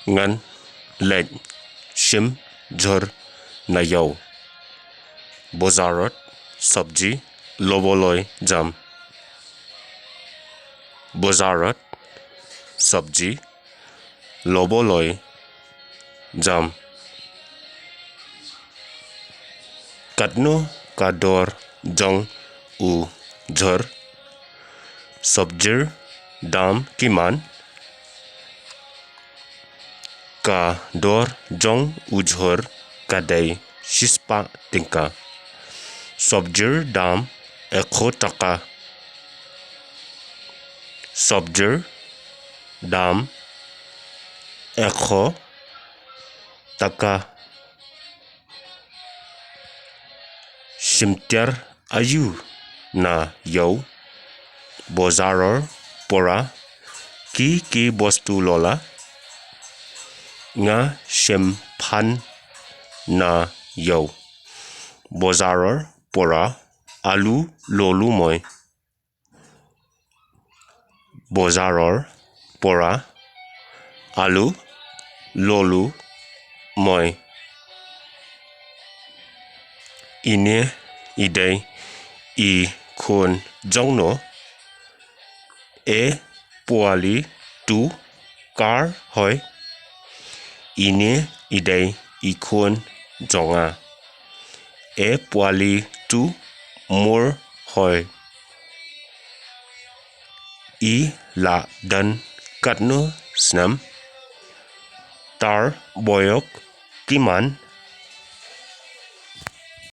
Ngan let shim jhor na yaw. বজাৰত চব্জি ল'বলৈ যাম। বজাৰত চব্জি ল'বলৈ যাম। Katno ka dor jong u jhor? চব্জিৰ দাম কিমান? Ka dor jong ujhor kadai shispa tingka. চব্জিৰ দাম 100 টকা। চব্জিৰ দাম 100 টকা। Shimtyar ayu na yaw? বজাৰৰ পৰা কি কি বস্তু ল'লা? Nga shem phan na yaw? বজাৰৰ পৰা আলু ল'লোঁ মই। বজাৰৰ পৰা আলু ল'লোঁ মই। Ine idei i khon jongno? এই পোৱালিটো কাৰ হয়? Ine idei ikhon jonga? এই পোৱালিটো মোৰ হয়। I la dan katno snam? তাৰ বয়স কিমান?